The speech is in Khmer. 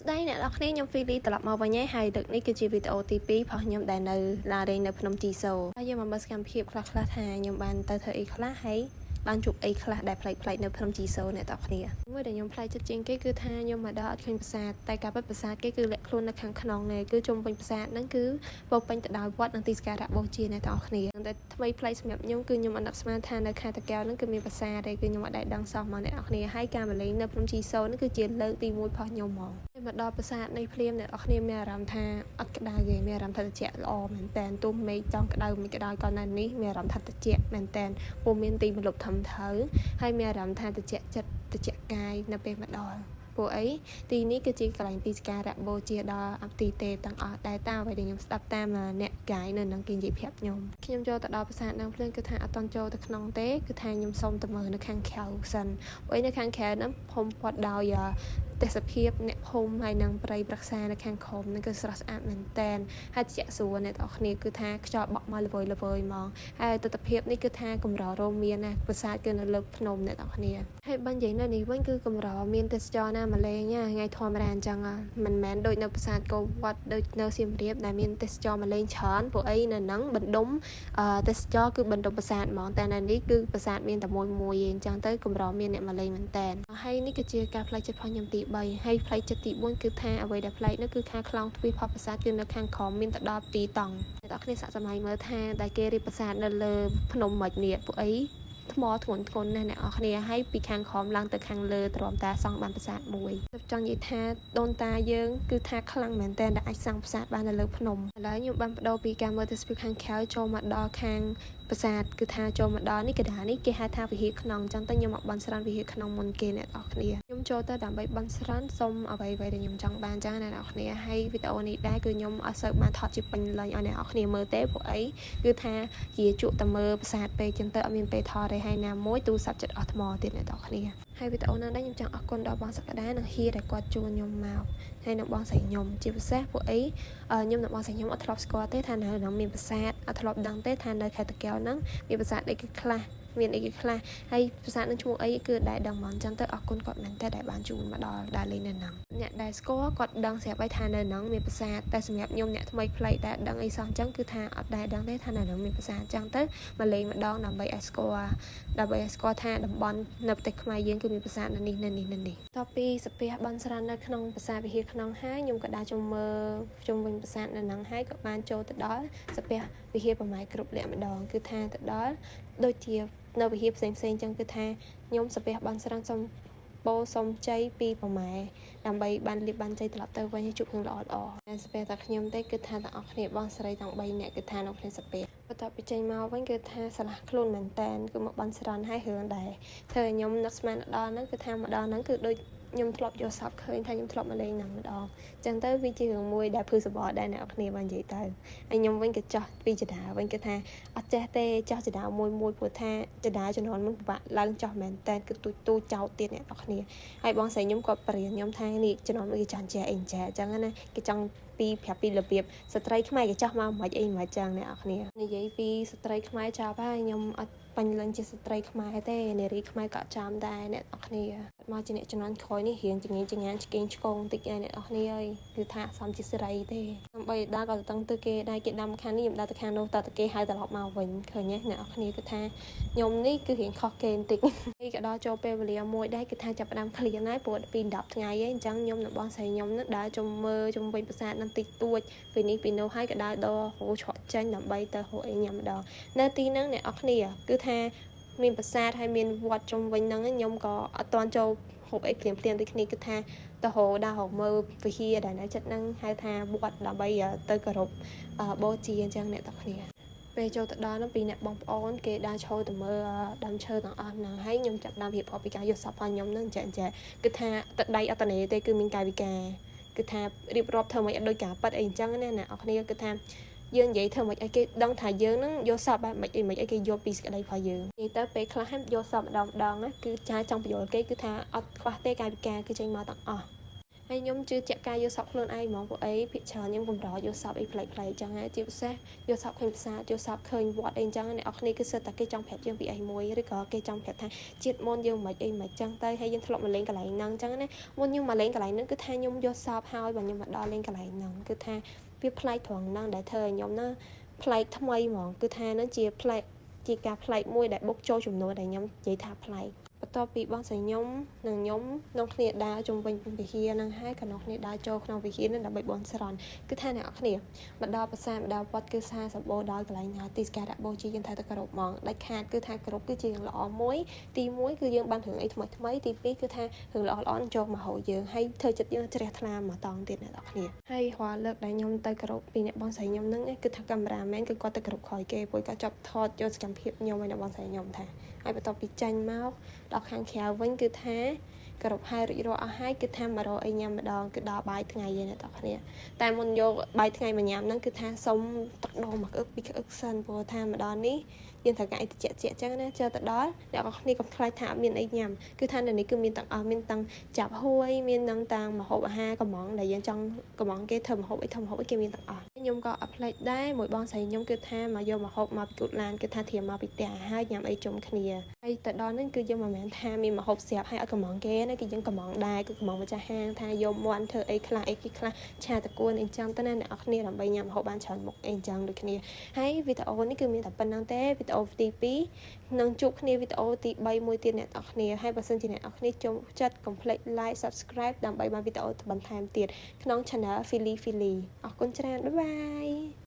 ស្តីអ្នកនរគ្នាខ្ញុំហ្វីលីត្រឡប់មកវិញហើយហើយលើកនេះគឺជាវីដេអូទី2របស់ខ្ញុំដែលនៅឡារេងនៅភ្នំជីសូហើយយើងមកមើលសកម្មភាពខ្លះៗថាខ្ញុំបានទៅធ្វើអីខ្លះហើយបានជួបអីខ្លះដែលប្លែកៗនៅភ្នំជីសូអ្នកនរគ្នាមួយដែលខ្ញុំប្លែកចិត្តជាងគេគឺថាខ្ញុំមកដល់អត់ឃើញប្រាសាទតែការពិតប្រាសាទគេគឺលាក់ខ្លួននៅខាងក្នុងនេះគឺជុំវិញប្រាសាទហ្នឹងគឺពោពេញទៅដោយវត្តនិងទីសក្ការៈបូជាអ្នកនរគ្នាតែថ្មីប្លែកសម្រាប់ខ្ញុំគឺខ្ញុំអត់នឹកស្មានថានៅខេត្តតាកែវហ្នឹងគឺមានប្រាសាទទេគឺខ្ញុំអត់ដែលដឹងសោះមកអ្នកនរគ្នាហើយការមកលេងនៅភ្នំជីសូហ្នឹងគឺជាលើកទី1របស់ខ្ញុំហ្មងមកដល់ប្រាសាទនេះភ្លាមអ្នកនរគ្នាមានអារម្មណ៍ថាអត់ក្តៅទេមានអារម្មណ៍ថាត្រជាក់ល្អមែនតើទោះមេឃចង់ក្តៅមិនក្តៅក៏នៅនេះមានអារម្មណ៍ថាត្រជាក់មែនតើពុំមានទីម្លប់ធំត្រូវហើយមានអារម្មណ៍ថាត្រជាក់ចិត្តត្រជាក់កាយនៅពេលមកដល់ពួកអីទីនេះគឺជាកន្លែងទីសក្ការៈបូជាដល់អតិទេពទាំងអស់ដែលតាមអ្វីដែលខ្ញុំស្ដាប់តាមអ្នកកាយនៅនឹងគេនិយាយប្រាប់ខ្ញុំខ្ញុំចូលទៅដល់ប្រាសាទនឹងភ្លើងគឺថាអត់តន់ចូលទៅក្នុងទេគឺថាខ្ញុំសុំទៅមើលនៅខាងក្រៅសិនព្រោះអីនៅខាងក្រៅហ្នឹងភុំព័ទ្ធដោយទេសភាពអ្នកភូមិហើយនិងព្រៃប្រឹក្សានៅខាងក្រោមហ្នឹងគឺស្រស់ស្អាតមែនតែនហើយជាក់ស្រួលអ្នកទាំងអស់គ្នាគឺថាខ្យល់បក់មកល្វើយល្វើយហ្មងហើយទស្សនភាពនេះគឺថាកម្ររោមមានណាប្រាសាទគឺនៅលើភ្នំអ្នកទាំងអស់គ្នាហើយបើនិយាយនៅនេះវិញគឺកម្រមានទេសចរណាមកលេងណាថ្ងៃធម្មតាអញ្ចឹងមិនមែនដូចនៅប្រាសាទកោវត្តដូចនៅសៀមរាបដែលមានទេសចរមកលេងច្រើនពួកអីនៅហ្នឹងបណ្ដុំទេសចរគឺបណ្ដុំប្រាសាទហ្មងតែនៅនេះគឺប្រាសាទមានតែមួយមួយឯងអញ្ចឹងទៅកម្រមានអ្នកមកលេងមែនតែនហើយនេះគឺជាការប្លែកចិត្តរបស់ខ្ញុំទី3ហើយប្លែកចិត្តទី4គឺថាអ្វីដែលប្លែកនោះគឺខាងខ្លោងទ្វារផលប្រាសាទគឺនៅខាងក្រោមមានទៅដល់2តង់អ្នកនរគ្នាសាកសម័យមើលថាដែលគេរៀបប្រាសាទនៅលើភ្នំមិននេះពួកអីថ្មធ្ងន់ធ្ងន់ណាស់អ្នកនរគ្នាហើយពីខាងក្រោមឡើងទៅខាងលើទ្រាំតាសង់បានប្រាសាទមួយចង់និយាយថាដូនតាយើងគឺថាខ្លាំងមែនតើដែលអាចសាងប្រាសាទបាននៅលើភ្នំឥឡូវខ្ញុំបានបដូរពីការមើលទេសភាពខាងក្រៅចូលមកដល់ខាងប្រាសាទគឺថាចូលមកដល់នេះកដានេះគេហៅថាវិហារក្នុងអញ្ចឹងទៅខ្ញុំមកបន់ស្រន់វិហារក្នុងមុនគេអ្នកនរគ្នាខ្ញុំចូលទៅដើម្បីបន់ស្រន់សុំអ្វីៗដែលខ្ញុំចង់បានចឹងអ្នកនរគ្នាហើយវីដេអូនេះដែរគឺខ្ញុំអត់សូវបានថតជាពេញលេញឲ្យអ្នកនរគ្នាមើលទេព្រោះអីគឺថាជាជក់តែមើលប្រាសាទពេកចឹងទៅអត់មានពេលថតទេហើយណាមួយទូរស័ព្ទចិត្តអស់ថ្មទៀតអ្នកនរគ្នាហើយវីដេអូហ្នឹងដែរខ្ញុំចង់អរគុណដល់បងសក្តានិងហៀដែលគាត់ជួនខ្ញុំមកហើយនិងបងស្រីខ្ញុំជាពិសេសពួកអីខ្ញុំនិងបងស្រីខ្ញុំអត់ធ្លាប់ស្គាល់ទេថានៅនឹងមានប្រាសាទអត់ធ្លាប់ដឹងទេថានៅខេត្តតាកែវហ្នឹងមានប្រាសាទអីគេខ្លះមានអីគេខ្លះហើយប្រាសាទនឹងឈ្មោះអីគឺដែលដឹងហ្មងអញ្ចឹងទៅអរគុណគាត់មែនតើដែលបានជូនមកដល់ដើរលេងនៅហ្នឹងអ្នកដែលស្គាល់គាត់ដឹងស្រាប់ហើយថានៅហ្នឹងមានប្រាសាទតែសម្រាប់ខ្ញុំអ្នកថ្មីប្លែកតែដឹងអីសោះអញ្ចឹងគឺថាអត់ដែលដឹងទេថានៅហ្នឹងមានប្រាសាទអញ្ចឹងទៅមកលេងម្ដងដើម្បីឲ្យស្គាល់ដើម្បីឲ្យស្គាល់ថាតំបន់នៅប្រទេសខ្មែរយើងគឺមានប្រាសាទនៅនេះនៅនេះនៅនេះតទៅពីសាពះបន់ស្រន់នៅក្នុងប្រាសាទវិហារក្នុងហើយខ្ញុំក៏ដើរជុំមើលជុំវិញប្រាសាទនៅហ្នឹងហើយក៏បានចូលទៅដល់សាពះវិហារប្រម៉ែគ្រប់លក្ខម្ដងគឺថាទៅដល់ដូចជានៅវិហារផ្សេងផ្សេងចឹងគឺថាខ្ញុំសាពះបន់ស្រន់សុំបោសុំជ័យពីប្រម៉ែដើម្បីបានលៀបបានជ័យត្រឡប់ទៅវិញឲ្យជួបរឿងល្អល្អតែសាពះតែខ្ញុំទេគឺថាទាំងអស់គ្នាបងស្រីទាំង3នាក់គឺថានៅគ្នាសាពះបន្ទាប់ពីចេញមកវិញគឺថាឆ្លាស់ខ្លួនមែនតែនគឺមកបន់ស្រន់ឲ្យរឿងដែរធ្វើឲ្យខ្ញុំនឹកស្មានដល់ហ្នឹងគឺថាមកដល់ហ្នឹងគឺដូចខ្ញុំធ្លាប់យកសពឃើញថាខ្ញុំធ្លាប់មកលេងហ្នឹងម្ដងអញ្ចឹងទៅវាជារឿងមួយដែលភឺសបល់ដែរអ្នកនរគ្នាបាននិយាយទៅហើយខ្ញុំវិញក៏ចោះពីចដាវិញគឺថាអត់ចេះទេចោះចដាមួយមួយព្រោះថាចដាជំនាន់មុនពិបាកឡើងចោះមែនតើគឺទូចទូចចោតទៀតអ្នកនរគ្នាហើយបងស្រីខ្ញុំក៏បរៀនខ្ញុំថានេះជំនាន់មួយគេចង់ចេះអីចេះអញ្ចឹងណាគេចង់ពីប្រាប់ពីរបៀបស្ត្រីខ្មែរគេចោះមកមិនអីមិនចឹងអ្នកនរគ្នានិយាយពីស្ត្រីខ្មែរចប់ហើយខ្ញុំអត់ពេញលេញជាស្ត្រីខ្មែរទេនារីខ្មែរក៏ចាំដែរអ្នកនរគ្នាមកជាអ្នកជំនាន់ក្រោយនេះរៀងចងាចងានឆ្កេងឆ្កងតិចដែរអ្នកនរគ្នាអើយគឺថាអសមជាស្រីទេដើម្បីដើរក៏ទៅតឹងទៅគេដែរគេដាំខាងនេះខ្ញុំដើរទៅខាងនោះតើតគេហៅត្រឡប់មកវិញឃើញទេអ្នកនរគ្នាគឺថាខ្ញុំនេះគឺរៀងខុសគេបន្តិចនេះក៏ដល់ចូលពេលវេលាមួយដែរគឺថាចាប់ផ្ដើមឃ្លានហើយព្រោះពី10ថ្ងៃឯងអញ្ចឹងខ្ញុំនិងបងស្រីខ្ញុំនឹងដើរជុំមើលជុំវិញប្រាសាទនឹងតិចតួចពីនេះពីនោះហើយក៏ដើរដល់ហូរច្រកចេញដើម្បីទៅហូរអីញ៉ាំម្ដងនៅទីហ្នឹងអ្នកនរគ្នាគឺថាមានប្រាសាទហើយមានវត្តជុំវិញហ្នឹងខ្ញុំក៏អត់ទាន់ចូលហូបអីភ្លាមភ្លាមដូចគ្នាគឺថាទៅរកដើររកមើលវិហារដែលនៅចិត្តហ្នឹងហៅថាវត្តដើម្បីទៅគោរពបូជាអញ្ចឹងអ្នកទាំងគ្នាពេលចូលទៅដល់នោះពីអ្នកបងប្អូនគេដើរឈរទៅមើលដើមឈើទាំងអស់ហ្នឹងហើយខ្ញុំចាប់ដើមរៀបរាប់ពីការយកសពរបស់ខ្ញុំហ្នឹងចាចាគឺថាទឹកដៃអត់តនេទេគឺមានកាយវិការគឺថារៀបរាប់ធ្វើមិនឲ្យដូចការប៉ັດអីអញ្ចឹងណាអ្នកនរគ្នាគឺថាយើងនិយាយធ្វើមិនឲ្យគេដឹងថាយើងនឹងយកសពបែបមិនអីមិនឲ្យគេយកពីសេចក្តីរបស់យើងនិយាយទៅពេលខ្លះយកសពម្ដងម្ដងណាគឺចាចង់បញ្យល់គេគឺថាអត់ខ្វះទេកាយវិការគឺចេញមកទាំងអស់ ហើយខ្ញុំជឿជាក់ការយល់សប្តិខ្លួនឯងហ្មងពួកអីភាគច្រើនខ្ញុំកម្រយល់សប្តិអីប្លែកៗចឹងហើយជាពិសេសយល់សប្តិឃើញប្រាសាទយល់សប្តិឃើញវត្តអីចឹងអ្នកនរគ្នាគឺសិតតែគេចង់ប្រាប់យើងពីអីមួយឬក៏គេចង់ប្រាប់ថាជាតិមុនយើងមិនអីមិនចឹងទៅហើយយើងធ្លាប់មកលេងកន្លែងហ្នឹងចឹងណាមុនខ្ញុំមកលេងកន្លែងហ្នឹងគឺថាខ្ញុំយល់សប្តិហើយបើខ្ញុំមកដល់លេងកន្លែងហ្នឹងគឺថាវាប្លែកត្រង់ហ្នឹងដែលធ្វើឲ្យខ្ញុំណាប្លែកថ្មីហ្មងគឺថាហ្នឹងជាប្លែកជាការប្លែកមួយដែលបុកចូលចំនួនដែលខ្ញុំនិយាយថាប្លែកបន្ទាប់ពីបងស្រីខ្ញុំនិងខ្ញុំនាំគ្នាដើរជុំវិញវិហារហ្នឹងហើយក៏នាំគ្នាដើរចូលក្នុងវិហារហ្នឹងដើម្បីបន់ស្រន់គឺថាអ្នកនរគ្នាមកដល់ប្រាសាទមកដល់វត្តគឺសាសម្បូរដោយកន្លែងណាទីសក្ការៈបូជាយើងត្រូវតែគោរពហ្មងដាច់ខាតគឺថាគោរពគឺជារឿងល្អមួយទី1គឺយើងបានរឿងអីថ្មីថ្មីទី2គឺថារឿងល្អល្អនឹងចូលមកហៅយើងហើយធ្វើចិត្តយើងជ្រះថ្លាមកតង់ទៀតអ្នកនរគ្នាហើយរាល់លើកដែលខ្ញុំទៅគោរពពីអ្នកបងស្រីខ្ញុំហ្នឹងគឺថាcameraman គឺគាត់ទៅគោរពក្រោយគេព្រោះគាត់ចាប់ថតយកសកម្មភាពខ្ញុំហើយអ្នកបងស្រីខ្ញុំថាហើយបន្ទាប់ពីចាញ់មកដល់ខាងក្រៅវិញគឺថាគោរពហើយរួចរាល់អស់ហើយគឺថាមករកអីញ៉ាំម្ដងគឺដល់បាយថ្ងៃឯអ្នកនរគ្នាតែមុនយកបាយថ្ងៃមកញ៉ាំហ្នឹងគឺថាសុំទឹកដូងមកអឹកពីក្អឹកសិនព្រោះថាម្ដងនេះយើងត្រូវការអីតិចតិចចឹងណាជើទៅដល់អ្នកនរគ្នាកុំខ្លាចថាអត់មានអីញ៉ាំគឺថានៅនេះគឺមានទាំងអស់មានទាំងចាប់ហួយមាននឹងតាំងម្ហូបអាហារកំងដែលយើងចង់កំងគេធ្វើម្ហូបអីធ្វើម្ហូបអីគេមានទាំងអស់ខ្ញុំក៏អត់ភ្លេចដែរមួយបងស្រីខ្ញុំគឺថាមកយកម្ហូបមកពីគូតឡានគឺថាត្រៀមមកពីផ្ទះហើយញ៉ាំអីជុំគ្នាហើយទៅដល់ហ្នឹងគឺយើងមិនមែនថាមានម្ហូបស្រាប់ហើយអត់កំងគេណាគឺយើងកំងដែរគឺកំងម្ចាស់ហាងថាយកមាន់ធ្វើអីខ្លះអីគេខ្លះឆាតកួនអីចឹងទៅណាអ្នកនរគ្នាដើម្បីញ៉ាំម្ហូបបានច្រើនមុខអីចឹងដូចគ្នាហើយវីដេអូនេះគឺមានតែប៉ុណ្្នឹងទេវីដេអូទី2នឹងជួបគ្នាវីដេអូទី3មួយទៀតអ្នកនរគ្នាហើយបើសិនជាអ្នកនរគ្នាចូលចិត្តកុំភ្លេច like subscribe ដើម្បីបានវីដេអូបន្ថែមទៀតក្នុង channel Philly Philly អរគុណច្រើន bye bye.